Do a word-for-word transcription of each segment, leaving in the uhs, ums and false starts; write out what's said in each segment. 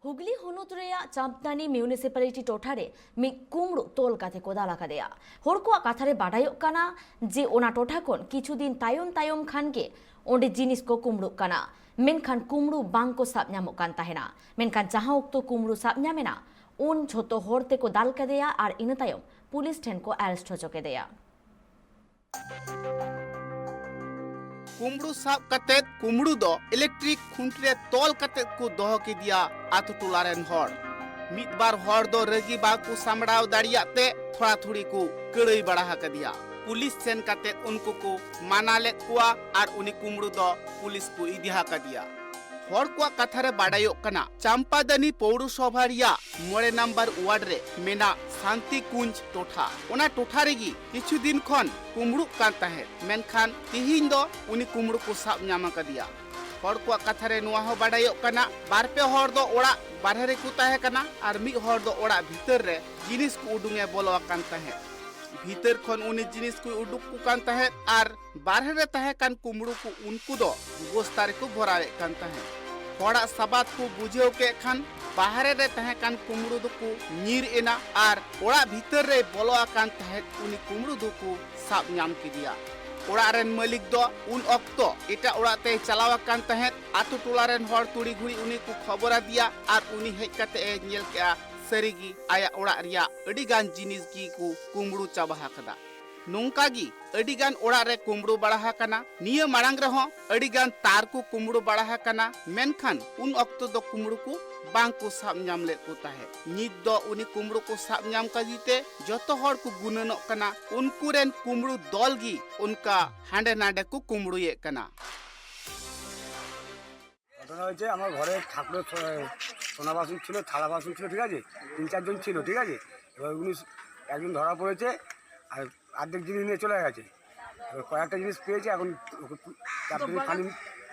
ᱦᱩᱜᱽᱞᱤ ᱦᱚᱱᱚᱛ ᱨᱮᱭᱟᱜ ᱪᱟᱢᱯᱫᱟᱱᱤ ᱢᱤᱭᱩᱱᱤᱥᱤᱯᱟᱞᱤᱴᱤ ᱴᱚᱴᱷᱟ ᱨᱮ ᱢᱤᱫ ᱠᱩᱢᱵᱽᱲᱩ ᱛᱚᱞ ᱠᱟᱛᱮ ᱠᱚ ᱫᱟᱞ ᱟᱠᱟᱫᱮᱭᱟ᱾ ᱦᱚᱲ ᱠᱚᱣᱟᱜ ᱠᱟᱛᱷᱟ ᱨᱮ ᱵᱟᱰᱟᱭᱚᱜ ᱠᱟᱱᱟ ᱡᱮ ᱚᱱᱟ ᱴᱚᱴᱷᱟ ᱠᱷᱚᱱ ᱠᱤᱪᱷᱩ ᱫᱤᱱ ᱛᱟᱭᱚᱢ ᱛᱟᱭᱚᱢ ᱠᱷᱟᱱ ᱜᱮ ᱚᱸᱰᱮ ᱡᱤᱱᱤᱥ ᱠᱚ ᱠᱩᱢᱵᱽᱲᱩᱜ ᱠᱟᱱᱟ, ᱢᱮᱱᱠᱷᱟᱱ ᱠᱩᱢᱵᱽᱲᱩ ᱵᱟᱝ ᱠᱚ ᱥᱟᱵ ᱧᱟᱢᱚᱜ ᱠᱟᱱ ᱛᱟᱦᱮᱱᱟ᱾ ᱢᱮᱱᱠᱷᱟᱱ ᱡᱟᱦᱟᱸ ᱚᱠᱛᱚ ᱠᱩᱢᱵᱽᱲᱩ ᱥᱟᱵ ᱧᱟᱢ ᱮᱱᱟ, ᱩᱱ ᱡᱷᱚᱛᱚ ᱦᱚᱲ ᱛᱮᱠᱚ ᱫᱟᱞ ᱠᱟᱫᱮᱭᱟ ᱟᱨ ᱤᱱᱟᱹ ᱛᱟᱭᱚᱢ ᱯᱩᱞᱤᱥ ᱴᱷᱮᱱ ᱠᱚ ᱟᱨᱮᱥᱴ ᱦᱚᱪᱚ ᱠᱮᱫᱮᱭᱟ᱾ ᱠᱩᱢᱵᱽᱲᱩ ᱥᱟᱵ ᱠᱟᱛᱮᱫ ᱠᱩᱢᱵᱽᱲᱩ ᱫᱚ ᱤᱞᱮᱠᱴᱨᱤᱠ ᱠᱷᱩᱱᱴᱤ ᱨᱮ ᱛᱚᱞ ᱠᱟᱛᱮᱫ ᱠᱚ ᱫᱚᱦᱚ ᱠᱮᱫᱮᱭᱟ ᱟᱛᱳ ᱴᱚᱞᱟ ᱨᱮᱱ ᱦᱚᱲ᱾ ᱢᱤᱫ ᱵᱟᱨ ᱦᱚᱲ ᱫᱚ ᱨᱟᱹᱜᱤ ᱵᱟᱠᱚ ᱥᱟᱢᱵᱲᱟᱣ ᱫᱟᱲᱮᱭᱟᱜ ᱛᱮ ᱛᱷᱚᱲᱟ ᱛᱷᱩᱲᱤ ᱠᱚ ᱠᱟᱹᱲᱟᱹᱭ ᱵᱟᱲᱟ ᱟᱠᱟᱫᱮᱭᱟ᱾ ᱯᱩᱞᱤᱥ ᱥᱮᱱ ᱠᱟᱛᱮᱫ ᱩᱱᱠᱩ ᱠᱚ ᱢᱟᱱᱟ ᱞᱮᱫ ᱠᱚᱣᱟ ᱟᱨ ᱩᱱᱤ ᱠᱩᱢᱵᱽᱲᱩ ᱫᱚ ᱯᱩᱞᱤᱥ ᱠᱚ ᱤᱫᱤ ᱟᱠᱟᱫᱮᱭᱟ᱾ ᱦᱚᱲ ᱠᱚᱣᱟᱜ ᱠᱟᱛᱷᱟ ᱨᱮ ᱵᱟᱰᱟᱭᱚᱜ ᱠᱟᱱᱟ, ᱪᱟᱢᱯᱟᱫᱟᱱᱤ ᱯᱳᱣᱨᱚᱥᱚᱵᱷᱟ ᱨᱮᱭᱟᱜ ᱢᱚᱬᱮ ᱱᱟᱢᱵᱟᱨ ᱣᱟᱨᱰ ᱨᱮ ᱢᱮᱱᱟᱜ ᱥᱟᱱᱛᱤ ᱠᱩᱧᱡᱽ ᱴᱚᱴᱷᱟ᱾ ᱚᱱᱟ ᱴᱚᱴᱷᱟ ᱨᱮᱜᱮ ᱠᱤᱪᱷᱩ ᱫᱤᱱ ᱠᱷᱚᱱ ᱠᱩᱢᱵᱽᱲᱩᱜ ᱠᱟᱱ ᱛᱟᱦᱮᱸᱫ, ᱢᱮᱱᱠᱷᱟᱱ ᱛᱤᱦᱤᱧ ᱫᱚ ᱩᱱᱤ ᱠᱩᱢᱵᱽᱲᱩ ᱠᱚ ᱥᱟᱵ ᱧᱟᱢ ᱟᱠᱟᱫᱮᱭᱟ᱾ ᱦᱚᱲ ᱠᱚᱣᱟᱜ ᱠᱟᱛᱷᱟ ᱨᱮ ᱱᱚᱣᱟ ᱦᱚᱸ ᱵᱟᱰᱟᱭᱚᱜ ᱠᱟᱱᱟ, ᱵᱟᱨ ᱯᱮ ᱦᱚᱲ ᱫᱚ ᱚᱲᱟᱜ ᱵᱟᱨᱦᱮ ᱨᱮᱠᱚ ᱛᱟᱦᱮᱸ ᱠᱟᱱᱟ ᱟᱨ ᱢᱤᱫ ᱦᱚᱲ ᱫᱚ ᱚᱲᱟᱜ ᱵᱷᱤᱛᱟᱹᱨ ᱨᱮ ᱡᱤᱱᱤᱥ ᱠᱚ ᱩᱰᱩᱝ ᱮ ᱵᱚᱞᱚ ᱟᱠᱟᱱ ᱛᱟᱦᱮᱸᱫ᱾ ᱵᱷᱤᱛᱟᱹᱨ ᱠᱷᱚᱱ ᱩᱱᱤ ᱡᱤᱱᱤᱥ ᱠᱚᱭ ᱩᱰᱩᱠ ᱠᱚ ᱠᱟᱱ ᱛᱟᱦᱮᱸᱫ ᱟᱨ ᱵᱟᱨᱦᱮ ᱨᱮ ᱛᱟᱦᱮᱸ ᱠᱟᱱ ᱠᱩᱢᱵᱽᱲᱩ ᱠᱚ ᱩᱱᱠᱩ ᱫᱚ ᱵᱚᱥᱛᱟ ᱨᱮᱠᱚ ᱵᱷᱚᱨᱟᱣᱮᱫ ᱠᱟᱱ ᱛᱟᱦᱮᱸᱫ᱾ ᱦᱚᱲᱟᱜ ᱥᱟᱵᱟᱫ ᱠᱚ ᱵᱩᱡᱷᱟᱹᱣ ᱠᱮᱫ ᱠᱷᱟᱱ ᱵᱟᱦᱨᱮ ᱨᱮ ᱛᱟᱦᱮᱸ ᱠᱟᱱ ᱠᱩᱢᱵᱽᱲᱩ ᱫᱚᱠᱚ ᱧᱤᱨ ᱮᱱᱟ ᱟᱨ ᱚᱲᱟᱜ ᱵᱷᱤᱛᱟᱹᱨ ᱨᱮᱭ ᱵᱚᱞᱚ ᱟᱠᱟᱱ ᱛᱟᱦᱮᱸᱫ ᱩᱱᱤ ᱠᱩᱢᱵᱽᱲᱩ ᱫᱚᱠᱚ ᱥᱟᱵ ᱧᱟᱢ ᱠᱮᱫᱮᱭᱟ᱾ ᱚᱲᱟᱜ ᱨᱮᱱ ᱢᱟᱹᱞᱤᱠ ᱫᱚ ᱩᱱ ᱚᱠᱛᱚ ᱮᱴᱟᱜ ᱚᱲᱟᱜ ᱛᱮᱭ ᱪᱟᱞᱟᱣ ᱟᱠᱟᱱ ᱛᱟᱦᱮᱸᱫ᱾ ᱟᱛᱳ ᱴᱚᱞᱟ ᱨᱮᱱ ᱦᱚᱲ ᱛᱩᱲᱤ ᱜᱷᱩᱲᱤ ᱩᱱᱤ ᱠᱚ ᱠᱷᱚᱵᱚᱨ ᱟᱫᱮᱭᱟ ᱟᱨ ᱩᱱᱤ ᱦᱮᱡ ᱠᱟᱛᱮ ᱮ ᱧᱮᱞ ᱠᱮᱜᱼᱟ, ᱥᱟᱹᱨᱤᱜᱮ ᱟᱭᱟᱜ ᱚᱲᱟᱜ ᱨᱮᱭᱟᱜ ᱟᱹᱰᱤ ᱜᱟᱱ ᱡᱤᱱᱤᱥ ᱜᱮ ᱠᱚ ᱠᱩᱢᱵᱽᱲᱩ ᱪᱟᱵᱟ ᱟᱠᱟᱫᱟ᱾ ᱱᱚᱝᱠᱟ ᱜᱮ ᱟᱹᱰᱤ ᱜᱟᱱ ᱚᱲᱟᱜ ᱨᱮ ᱠᱩᱢᱵᱽᱲᱩ ᱵᱟᱲᱟ ᱟᱠᱟᱱᱟ᱾ ᱱᱤᱭᱟᱹ ᱢᱟᱲᱟᱝ ᱨᱮᱦᱚᱸ ᱟᱹᱰᱤ ᱜᱟᱱ ᱛᱟᱨ ᱠᱚ ᱠᱩᱢᱵᱽᱲᱩ ᱵᱟᱲᱟ ᱟᱠᱟᱱᱟ, ᱢᱮᱱᱠᱷᱟᱱ ᱩᱱ ᱚᱠᱛᱚ ᱫᱚ ᱠᱩᱢᱵᱽᱲᱩ ᱠᱚ ᱵᱟᱝ ᱠᱚ ᱥᱟᱵ ᱧᱟᱢ ᱞᱮᱫ ᱠᱚ ᱛᱟᱦᱮᱸᱫ᱾ ᱱᱤᱛ ᱫᱚ ᱩᱱᱤ ᱠᱩᱢᱵᱽᱲᱩ ᱠᱚ ᱥᱟᱵ ᱧᱟᱢ ᱠᱟᱫᱮ ᱛᱮ ᱡᱚᱛᱚ ᱦᱚᱲ ᱠᱚ ᱜᱩᱱᱟᱹᱱᱚᱜ ᱠᱟᱱᱟ, ᱩᱱᱠᱩ ᱨᱮᱱ ᱠᱩᱢᱵᱽᱲᱩ ᱫᱚᱞ ᱜᱮ ᱚᱱᱠᱟ ᱦᱟᱸᱰᱮ ᱱᱟᱰᱮ ᱠᱚ ᱠᱩᱢᱵᱽᱲᱩᱭᱮᱫ ᱠᱟᱱᱟ᱾ ঘটনা হয়েছে, আমার ঘরে ঠাকুরের স- সোনা বাসন ছিল, থালা বাসন ছিল, ঠিক আছে, তিন চারজন ছিল, ঠিক আছে। এবার উনি একজন ধরা পড়েছে, আর অর্ধেক জিনিস নিয়ে চলে গেছে। এবার কয়েকটা জিনিস পেয়েছে, এখন ওকে পু- চারটে ফাঁড়ি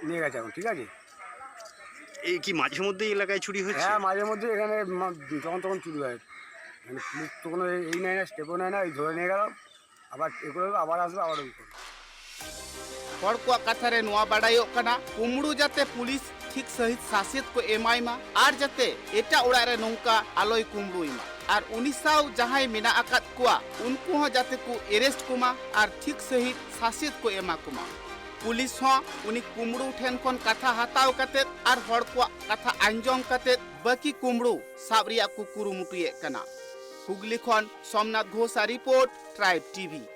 নিয়ে গেছে এখন, ঠিক আছে। এই কি মাঝে মধ্যে এই এলাকায় চুরি হচ্ছে? হ্যাঁ, মাঝে মধ্যে এখানে মা- যখন তখন চুরি হয়। মানে পুলিশ তো কোনো এই নেয় না, স্টেপও নেয় না, এই ধরে নিয়ে গেল, আবার এ করে আবার আসবে, আবার ওই করে। ᱦᱚᱲ ᱠᱚᱣᱟᱜ ᱠᱟᱛᱷᱟ ᱨᱮ ᱱᱚᱣᱟ ᱵᱟᱰᱟᱭᱚᱜ ᱠᱟᱱᱟ, ᱠᱩᱢᱵᱽᱲᱩ ᱡᱟᱛᱮ ᱯᱩᱞᱤᱥ ᱴᱷᱤᱠ ᱥᱟᱹᱦᱤᱡ ᱥᱟᱥᱮᱛ ᱠᱚ ᱮᱢᱟᱭ ᱢᱟ ᱟᱨ ᱡᱟᱛᱮ ᱮᱴᱟᱜ ᱚᱲᱟᱜ ᱨᱮ ᱱᱚᱝᱠᱟ ᱟᱞᱚᱭ ᱠᱩᱢᱵᱽᱲᱩᱭ ᱢᱟ᱾ ᱟᱨ ᱩᱱᱤ ᱥᱟᱶ ᱡᱟᱦᱟᱸᱭ ᱢᱮᱱᱟᱜ ᱟᱠᱟᱫ ᱠᱚᱣᱟ, ᱩᱱᱠᱩ ᱦᱚᱸ ᱡᱟᱛᱮ ᱠᱚ ᱮᱨᱮᱥᱴ ᱠᱚᱢᱟ ᱟᱨ ᱴᱷᱤᱠ ᱥᱟᱹᱦᱤᱡ ᱥᱟᱥᱮᱛ ᱠᱚ ᱮᱢᱟ ᱠᱚᱢᱟ᱾ ᱯᱩᱞᱤᱥ ᱦᱚᱸ ᱩᱱᱤ ᱠᱩᱢᱵᱽᱲᱩ ᱴᱷᱮᱱ ᱠᱷᱚᱱ ᱠᱟᱛᱷᱟ ᱦᱟᱛᱟᱣ ᱠᱟᱛᱮᱫ ᱟᱨ ᱦᱚᱲ ᱠᱚᱣᱟᱜ ᱠᱟᱛᱷᱟ ᱟᱸᱡᱚᱢ ᱠᱟᱛᱮᱫ ᱵᱟᱹᱠᱤ ᱠᱩᱢᱵᱽᱲᱩ ᱥᱟᱵ ᱨᱮᱭᱟᱜ ᱠᱚ ᱠᱩᱨᱩᱢᱩᱴᱩᱭᱮᱫ ᱠᱟᱱᱟ᱾ ᱦᱩᱜᱽᱞᱤ ᱠᱷᱚᱱ ᱥᱳᱢᱱᱟᱛᱷ ᱜᱷᱳᱥᱟᱜ ᱨᱤᱯᱳᱨᱴ, ᱴᱨᱟᱭᱤᱵᱽ ᱴᱤᱵᱷᱤ᱾